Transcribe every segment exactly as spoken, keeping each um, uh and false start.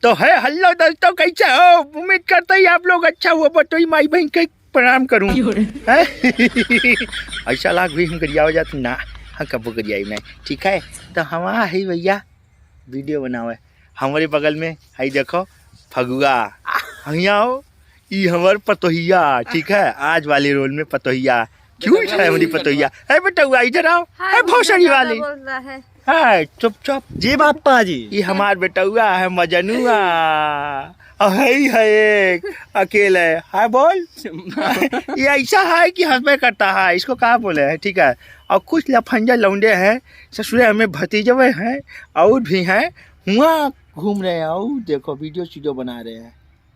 तो है, हेलो दोस्तों, कैसे हो? उम्मीद करते ही आप लोग अच्छा हो। बटोई माई बहन के प्रणाम करूँ। हैं? ऐसा लाग भी हम गरियावे जात ना, हम कबो गरियाई नहीं, ठीक है? तो हम आ है भैया वीडियो बनावे। हमारे बगल में है, देखो, फगुआ। हियाँ हो, ई हमर पतोहिया, ठीक है? आज वाली रोल में पतोहिया। क्यूट है हमारी पतोहिया। ए बेटउआ, इधर आओ। हाँ, ए भोसड़ी वाली। बोल रहा है। है, चुप, चुप। जी बापा जी। ई हमार बेटउआ है, मजनुआ। और है ही है एक, अकेले। हाँ, बोल। ये ऐसा है कि हंसबे करता है, इसको क्या बोले हैं, ठीक है? और कुछ लफंजा लौंडे हैं, ससुरे हमें भतीजवे हैं, और भी हैं, हुआ घूम रहे हैं, और देखो, वीडियो सीडियो बना रहे हैं।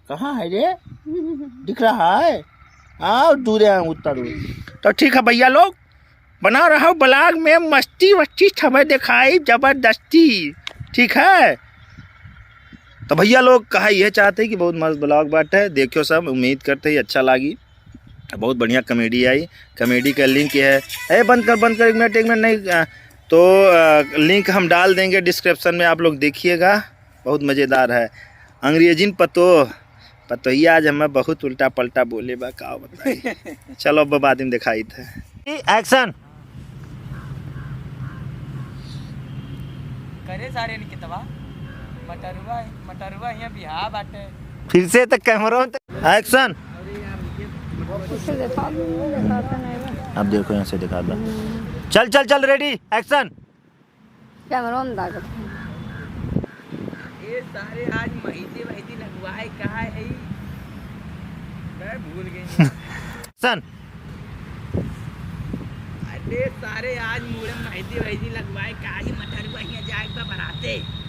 कहाँ है रे? दिख रहा है? आओ, दूरे हैं, उतरो। तो ठीक है भैया लोग, बना रहा हूँ ब्लॉग में मस्ती वस्ती, हमें दिखाई जबरदस्ती, ठीक है? तो भैया लोग कहा यह चाहते हैं कि बहुत मस्त ब्लॉग बाटे, देखियो सब, उम्मीद करते ही अच्छा लागी। बहुत बढ़िया कॉमेडी आई, कॉमेडी का लिंक है। ए, बंद कर, बंद कर, एक मिनट, एक मिनट, नहीं, अ, तो, अ, लिंक हम डाल देंगे डिस्क्रिप्शन में, आप लोग देखिएगा, बहुत मज़ेदार है। अंग्रेजी में पतोह, पतोहिया आज हमें बहुत उल्टा पलटा बोले बा, का बताई। चलो, अब बाद में दिखाई थे। एक्शन। करे सारे निकितवा, मटरुआ, मटरुआ हियाँ बिहा बाटे। फिर से तो कैमरा में तो एक्शन। अब देखो, यहाँ से दिखा दो। चल, चल, चल, रेडी, एक्शन। कैमरा में दागत है। ए सारे, आज मेहंदी, मेहंदी लगवाए कहाँ है? मैं भूल गई। एक्शन। अरे सारे, आज मूड़े मेहंदी, मेहंदी लगवाए कहाँ है? मटरुआ हियाँ जाए बा बराते।